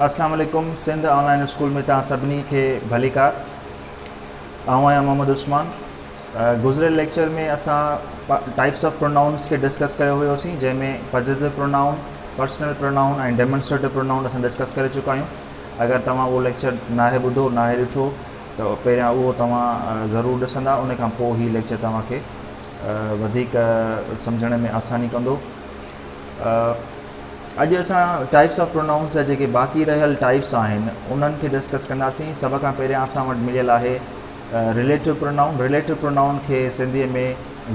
اسلام عليڪم Sindh on line school ۾ توهان سڀني کي ڀليڪار. آئون آهيان محمد عثمان. گذريل ليڪچر ۾ اسان ٽائپس آف پرونائونس کي ڊسڪس ڪيو هيوسين جنهن ۾ possessive pronoun, personal pronoun ۽ demonstrative pronoun اسان ڊسڪس ڪري چڪا آهيون. اگر توهان اهو ليڪچر ناهي ٻڌو ناهي ڏٺو ته پهريان اهو توهان ضرور ڏسندا ان کان پوء هي ليڪچر توهان کي وڌيڪ سمجهڻ ۾ آساني ڪندو. اڄ اسان ٽائپس آف پرونائونس جا جيڪي باقي رهيل ٽائپس آهن انهن کي ڊسڪس ڪنداسين. سڀ کان پهريان اسان وٽ مليل آهي رليٽو پرونائون. رليٽو پرونائون کي سنڌيء ۾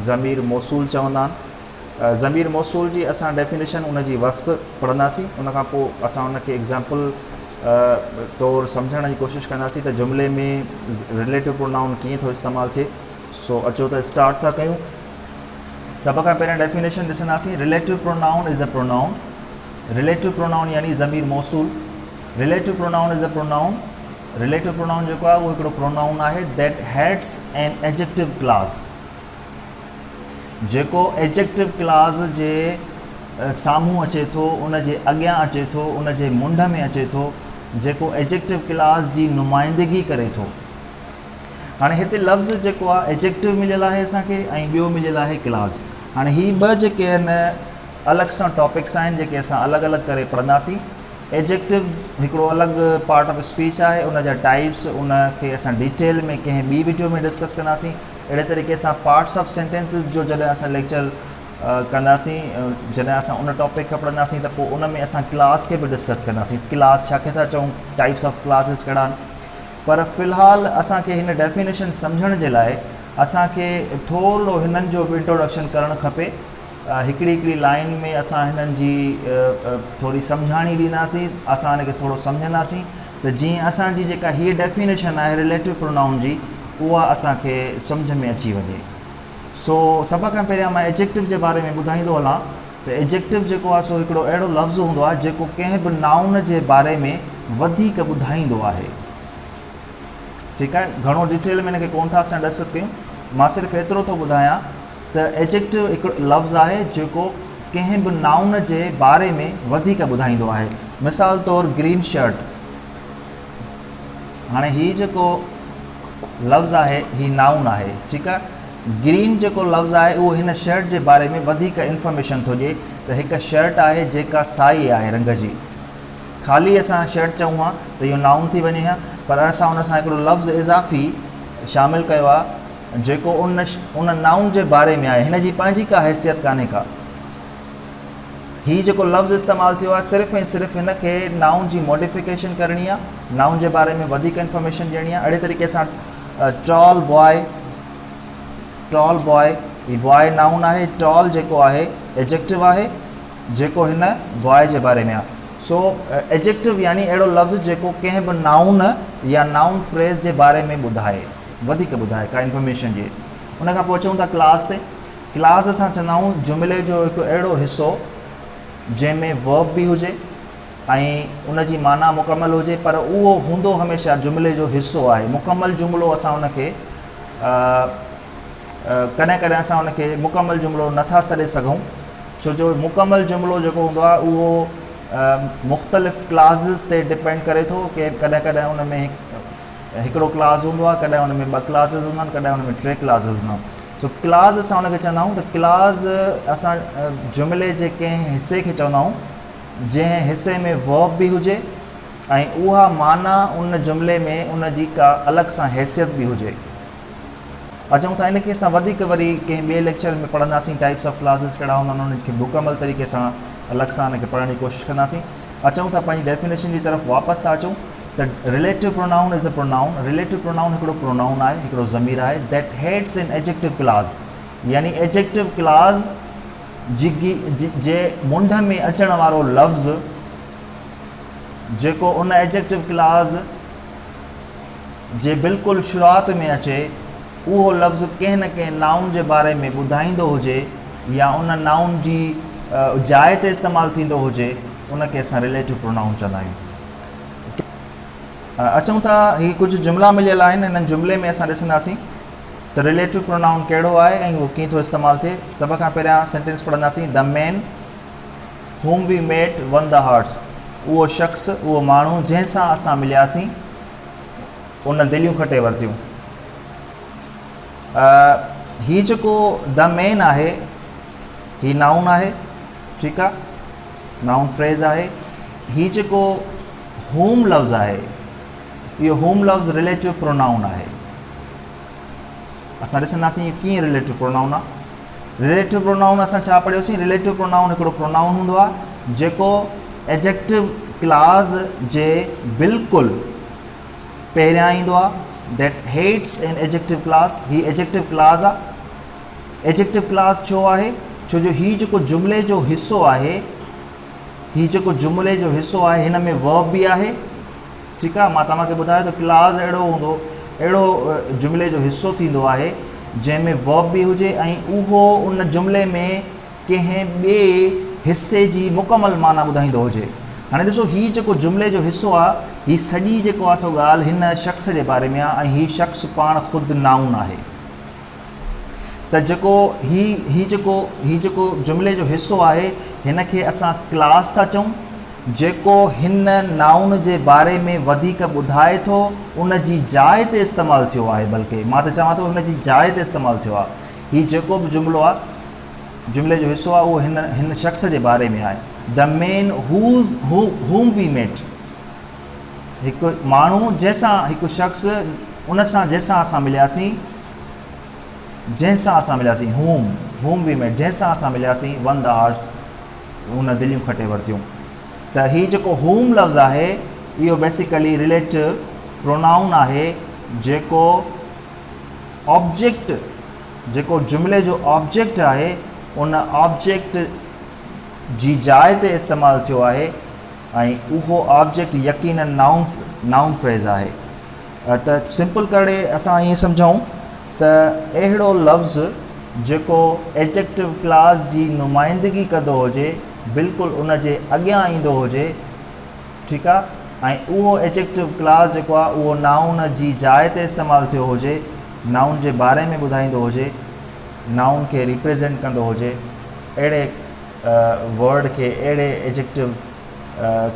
ضمير موصول چوندا آهن. ضمير موصول جي اسان ڊيفينيشن ان جي وصف پڙهنداسين ان کان پوء اسان ان کي ايگزامپل طور سمجهڻ جي ڪوشش ڪنداسين ته جملي ۾ رليٽو پرونائون ڪيئن ٿو استعمال ٿئي. سو اچو ته اسٽارٽ ٿا ڪيون. سڀ کان پهريان ڊيفينيشن ڏسنداسين. Relative pronoun is a pronoun. Relative pronoun يعني ضمير موصول. Relative pronoun is a pronoun. Relative pronoun جيڪو آهي اهو هڪڙو پرونائون آهي that heads an adjective clause, جيڪو ايجيڪٽو ڪلاز جي سامهون اچي ٿو، ان جي اڳيان اچي ٿو، ان جي منڍ ۾ اچي ٿو، جيڪو ايجيڪٽو ڪلاز جي نمائندگي ڪري ٿو. هاڻي هتي لفظ جيڪو آهي ايجيڪٽو مليل آهي اسان کي ۽ ٻيو مليل آهي ڪلاز. هاڻي هي ٻه جيڪي آهن الڳ سان ٽاپڪس آهن جيڪي اسان الڳ الڳ ڪري پڙهنداسين. ايجيڪٽو هڪڙو الڳ پارٽ آف اسپيچ آهي، ان جا ٽائپس ان کي اسان ڊيٽيل ۾ ڪنهن ٻي وڊيو ۾ ڊسڪس ڪنداسين. اهڙي طريقي سان پارٽس آف سينٽينسز جو جڏهن اسان ليڪچر ڪنداسين، جڏهن اسان ان ٽاپڪ کي پڙهنداسين ته پوء ان ۾ اسان ڪلاس کي به ڊسڪس ڪنداسين، ڪلاس ڇا کي ٿا چئون، ٽائپس آف ڪلاسز ڪهڙا آهن. پر في الحال اسان کي هن ڊيفينيشن سمجهڻ جي لاء اسان کي ٿورڙو هنن جو به انٽروڊڪشن ڪرڻ کپي. هڪڙي هڪڙي لائين ۾ اسان هنن جي ٿوري سمجهاڻي ڏينداسين، اسان هن کي ٿورو سمجهنداسين ته جيئن اسان جي جيڪا هيء ڊيفينيشن آهي رليٽو پرونائون جي اها اسان کي سمجهه ۾ اچي وڃي. سو سڀ کان پهريان مان ايجيڪٽو جي باري ۾ ٻڌائيندو هلان ته ايجيڪٽو جيڪو آهي سو هڪڙو اهڙو لفظ هوندو آهي جيڪو ڪنهن به نائون جي باري ۾ وڌيڪ ٻڌائيندو آهي. ٺيڪ آهي، گهڻو ڊيٽيل ۾ هن کي ڪونه ٿا اسان ڊسڪس ڪيون، مان صرف ايترو ٿو ٻڌايان ته ايجيڪٽو هڪڙو لفظ آهي جيڪو ڪنهن به نائون جي باري ۾ وڌيڪ ٻڌائيندو آهي. مثال طور گرين شرٽ، هاڻي هي جيڪو لفظ آهي هي نائون آهي، ٺيڪ آهي. گرين جيڪو لفظ آهي اهو هن شرٽ جي باري ۾ وڌيڪ انفارميشن ٿو ڏئي ته هڪ شرٽ آهي جيڪا سائي آهي رنگ جي. خالي اسان شرٽ چئون ها ته اهو نائون ٿي وڃي ها پر اسان ان سان هڪڙو لفظ اضافي شامل ڪيو آهي جيڪو ان ان نائون جي باري ۾ آهي، هن جي پنهنجي ڪا حيثيت ڪانهي ڪا. هي جيڪو لفظ استعمال ٿيو آهي صرف ۽ صرف هن کي نائون جي موڊيفڪيشن ڪرڻي آهي، نائون جي باري ۾ وڌيڪ انفارميشن ڏيڻي آهي. اهڙي طريقي سان ٽال بواء، ٽال بواء، هي بواء نائون آهي، ٽال جيڪو آهي ايجيڪٽو آهي جيڪو هن بواء جي باري ۾ آهي. سو ايجيڪٽو يعني اهڙو لفظ جيڪو ڪنهن به نائون يا نائون فريز جي باري ۾ ٻڌائي، وڌيڪ ٻڌائي، ڪا انفارميشن ڏئي. ان کان پوء اچون ٿا ڪلاز تي. ڪلاز اسان چوندا آهيون جملي جو هڪ اهڙو حصو جنهن ۾ ورب به هجي ۽ ان جي معنيٰ مڪمل هجي پر اهو هوندو هميشه جملي جو حصو آهي. مڪمل جملو اسان ان کي ڪڏهن ڪڏهن اسان ان کي مڪمل جملو نٿا سڏي سگهون ڇو جو مڪمل جملو جيڪو هوندو آهي اهو مختلف ڪلازز تي ڊپينڊ ڪري ٿو ڪي ڪڏهن ڪڏهن ان ۾ هڪڙو ڪلاز هوندو آهي، ڪڏهن ان ۾ ٻه ڪلازز هوندا آهن، ڪڏهن ان ۾ ٽي ڪلازز هوندا آهن. سو ڪلاز اسان ان کي چوندا آهيون ته ڪلاز اسان جملي جي ڪنهن حصي کي چوندا آهيون جنهن حصي ۾ ورب به هجي ۽ اها معنيٰ ان جملي ۾ ان جي ڪا الڳ سان حيثيت به هجي. اچون ٿا ان کي اسان وڌيڪ وري ڪنهن ٻئي ليڪچر ۾ پڙهنداسين ٽائپس آف ڪلازز ڪهڙا هوندا آهن انهن کي مڪمل طريقي سان الڳ سان ان کي پڙهڻ جي ڪوشش ڪنداسين. اچون ٿا پنهنجي ڊيفينيشن جي طرف واپس ٿا اچون ته relative pronoun is a pronoun, relative pronoun هڪڙو پرونائون آهي، هڪڙو ضمير آهي that heads an adjective clause يعني ايجيڪٽو ڪلاز جي جي منڍ ۾ اچڻ وارو لفظ جيڪو ان ايجيڪٽو ڪلاز جي بلڪل شروعات ۾ اچي اهو لفظ ڪنهن نه ڪنهن نائون جي باري ۾ ٻڌائيندو هجي يا ان نائون جي جاء تي استعمال ٿيندو هجي ان کي اسان رليٽو پرونائون چوندا آهيون. اچون ٿا هي ڪجهه جملا مليل آهن انهن جملي ۾ اسان ڏسنداسين ته رليٽو پرونائون ڪهڙو آهي ۽ اهو ڪيئن ٿو استعمال ٿئي. سڀ کان پهريان سينٽينس پڙهنداسين The man whom we met won the hearts. اهو شخص، اهو ماڻهو جنهن سان اسان ملياسين، ان دليون کٽي ورتيون. هي جيڪو the مين آهي، هي نائون آهي، ٺيڪ آ، نائون فريز آهي. هي جيڪو هوم لفظ آهي، اهو هوم لفظ رليٽو پرونائون آهي. اسان ڏسنداسين اهو ڪيئن رليٽو پرونائون آهي. رليٽو پرونائون اسان ڇا پڙهيوسين؟ رليٽو پرونائون هڪڙو پرونائون هوندو آهي جيڪو ايجيڪٽو ڪلاز جي بلڪل پهريان ايندو آهي. That heads an adjective clause. هي ايجيڪٽو ڪلاز آهي. ايجيڪٽو ڪلاز ڇو آهي؟ ڇو جو هي جيڪو جملي جو حصو آهي، هي جيڪو جملي جو حصو آهي هن ۾ ورب به آهي. ٺيڪ آهي، مان توهان کي ٻڌايو ته ڪلاز اهڙو هوندو، اهڙو جملي جو حصو ٿيندو آهي جنهن ۾ ورب به هجي ۽ اهو ان جملي ۾ ڪنهن ٻئي حصي جي مڪمل معنيٰ ٻڌائيندو هجي. هاڻي ڏسو هي جيڪو جملي جو حصو آهي هي سڄي جيڪو آهي سو ڳالهه هن شخص جي باري ۾ آهي ۽ هي شخص پاڻ خود نائون آهي. ته جيڪو هي هي جيڪو هي جيڪو جملي جو حصو آهي هن کي اسان ڪلاس ٿا چئون. جيڪو هن نائون جي باري ۾ وڌيڪ ٻڌائي ٿو ان جي جاء تي استعمال ٿيو آهي بلڪه مان ته چوان ٿو هن جي جاء تي استعمال ٿيو آهي. هي جيڪو به جملو آهي جملي جو حصو آهي اهو هن هن شخص جي باري ۾ آهي. The man whose whom we met هڪ ماڻهو جنهن سان هڪ شخص ان سان جنهن سان اسان ملياسين جنهن سان اسان ملياسين whom whom we met جنهن سان اسان ملياسين ون the hearts ان دليون کٽي ورتيون. ته هي جيڪو هوم لفظ آهي اهو بيسيڪلي رليٽو پرونائون آهي جيڪو آبجيڪٽ جيڪو جملي جو آبجيڪٽ آهي ان آبجيڪٽ جي جاء تي استعمال ٿيو آهي ۽ اهو آبجيڪٽ يقينن نائون نائون فريز آهي. ته سمپل ڪري اسان ائين سمجهون ته اهڙو لفظ جيڪو ايجيڪٽو ڪلاز جي نمائندگي ڪندو هجي بلڪل ان جي اڳيان ايندو هجي، ٺيڪ آ، ۽ اهو ايجيڪٽو ڪلاز جيڪو آ اهو نائون جي جاء تي استعمال ٿيو هجي، نائون جي باري ۾ ٻڌائيندو هجي، نائون کي ريپريزينٽ ڪندو هجي، اهڙي ورڊ کي اهڙي ايجيڪٽو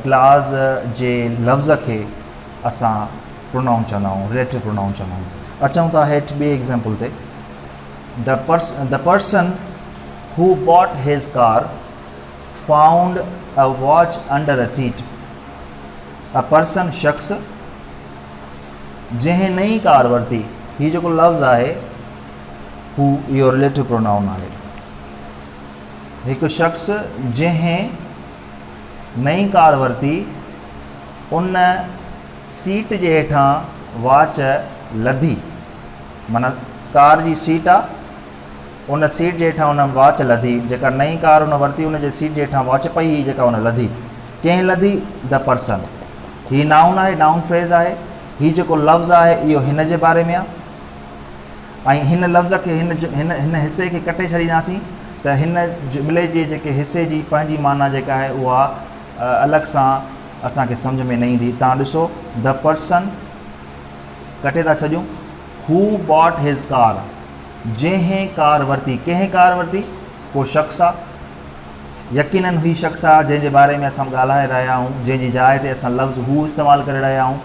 ڪلاز جي لفظ کي اسان پرونائون چوندا آهيون، رليٽو پرونائون چوندا آهيون. اچون ٿا هيٺ ٻئي ايگزامپل تي. The the person who bought his car found a watch under a seat. A person شخص جنهن نئين ڪار ورتي. هي جيڪو لفظ آهي هو اهو رليٽو پرونائون آهي. هڪ شخص جنهن نئين ڪار ورتي ان سيٽ جي هيٺان واچ لڌي. معنيٰ ڪار جي سيٽ آ ان سيٽ جي هيٺان ان واچ لڌي. جيڪا نئين ڪار ان ورتي ان جي سيٽ جي هيٺان واچ پئي هئي جيڪا ان لڌي. ڪنهن لڌي؟ The person. هي نائون آهي، نائون فريز آهي. هي جيڪو لفظ آهي اهو هن جي باري ۾ آ ۽ هن لفظ کي هن هن هن حصي کي ڪٽي ڇڏينداسين ته هن جملي جي جيڪي حصي جي پنهنجي معنيٰ جيڪا آهي اها الڳ سان اسان کي سمجهه ۾ نه ايندي. تان ڏسو the person ڪٽي ٿا ڇڏيون. هو باٽ his ڪار جنهن ڪار ورتي. ڪنهن ڪار ورتي؟ ڪو شخص آ. يقينن هي شخص آ جنهن جي باري ۾ اسان ڳالهائي رهيا آهيون، جنهن جي جاء تي اسان لفظ هو استعمال ڪري رهيا آهيون.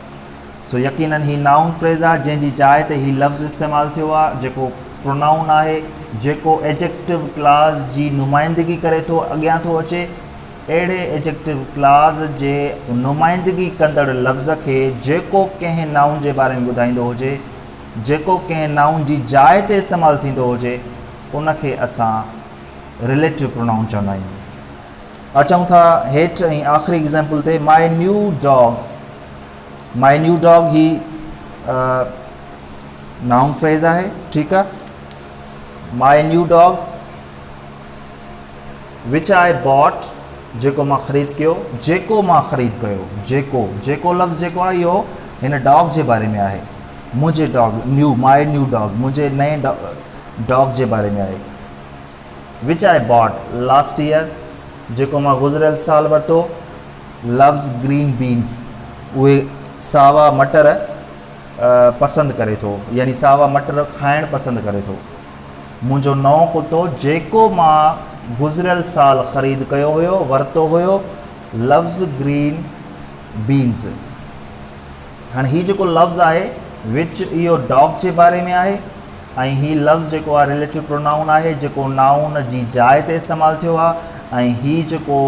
سو يقينن هي نائون فريز آ جنهن جي جاء تي هي لفظ استعمال ٿيو آ جيڪو پرونائون آهي، جيڪو ايجيڪٽو ڪلاز جي نمائندگي ڪري ٿو، اڳيان ٿو اچي. اهڙي ايجيڪٽو ڪلاز جي نمائندگي ڪندڙ لفظ کي جيڪو ڪنهن نائون جي باري ۾ ٻڌائيندو هجي، جيڪو ڪنهن نائون جي جاء تي استعمال ٿيندو هجي، ان کي اسان رليٽو پرونائون چوندا آهيون. اچون ٿا هيٺ ۽ آخري ايگزامپل تي، my new dog, my new dog he noun phrase آهي، ٺيڪ آهي، my new dog which I bought جيڪو مان خريد ڪيو، جيڪو مان خريد ڪيو، جيڪو، جيڪو لفظ جيڪو آهي اهو هن ڊاگ جي باري ۾ آهي، منهنجي dog, new, my new dog, منهنجي نئين ڊاگ جي باري ۾ آهي. Which I bought last year جيڪو مان گذريل سال ورتو. لوز گرين بينز اهي ساوا مٽر پسند ڪري ٿو يعني ساوا مٽر کائڻ پسند ڪري ٿو. منهنجو نئون ڪتو جيڪو مان گذريل سال خريد ڪيو هيو، ورتو هيو، لوز گرين بينز. هاڻي هي جيڪو لفظ آهي وچ اهو ڊاگ جي باري ۾ آهي ۽ هي لفظ جيڪو آهي رليٽو پرونائون آهي جيڪو نائون جي جاء تي استعمال ٿيو آهي ۽ هي جيڪو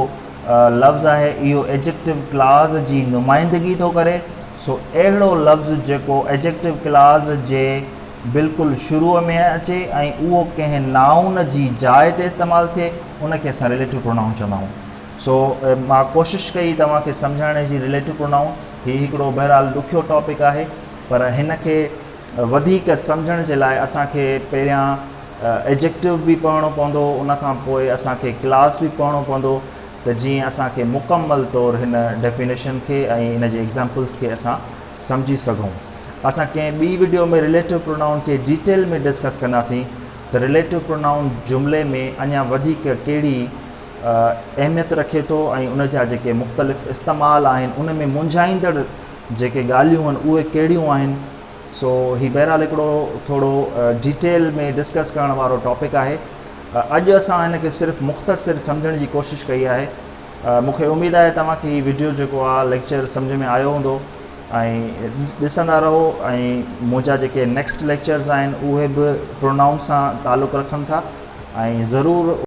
لفظ آهي اهو ايجيڪٽو ڪلاز جي نمائندگي ٿو ڪري سو اهڙو لفظ جيڪو ايجيڪٽو ڪلاز جي بلڪل شروع ۾ اچي ۽ اهو ڪنهن نائون جي جاء تي استعمال ٿئي ان کي اسان رليٽو پرونائون چوندا آهيون. سو مان ڪوشش ڪئي توهان کي سمجهائڻ جي رليٽو پرونائون هي هڪڙو بهرحال ڏکيو ٽاپڪ آهي پر هن کي وڌيڪ سمجهڻ جي لاء اسان کي پهريان ايجيڪٽو به پڙهڻو پوندو ان کان پوء اسان کي ڪلاس به پڙهڻو پوندو ته جيئن اسان کي مڪمل طور هن ڊيفينيشن کي ۽ ان جي ايگزامپلس کي اسان سمجهي سگهون. اسان ڪنهن ٻي وڊيو ۾ رليٽو پرونائون کي ڊيٽيل ۾ ڊسڪس ڪنداسين ته رليٽو پرونائون جملي ۾ اڃا وڌيڪ ڪهڙي اهميت رکي ٿو ۽ ان جا جيڪي مختلف استعمال آهن ان ۾ منجهائيندڙ جيڪي ڳالهيون آهن اهي ڪهڙيون آهن. سو هي بهرحال هڪڙو ٿورو ڊيٽيل ۾ ڊسڪس ڪرڻ وارو ٽاپڪ آهي. اڄ اسان هن کي صرف مختصر سمجهڻ جي ڪوشش ڪئي آهي. مون کي اميد آهي توهان کي هي وڊيو جيڪو آهي ليڪچر سمجهه ۾ آيو هوندو ۽ ڏسندا رهو ۽ منهنجا جيڪي نيڪسٽ ليڪچرز آهن اهي به پرونائون سان تعلق رکن ٿا ۽ ضرور.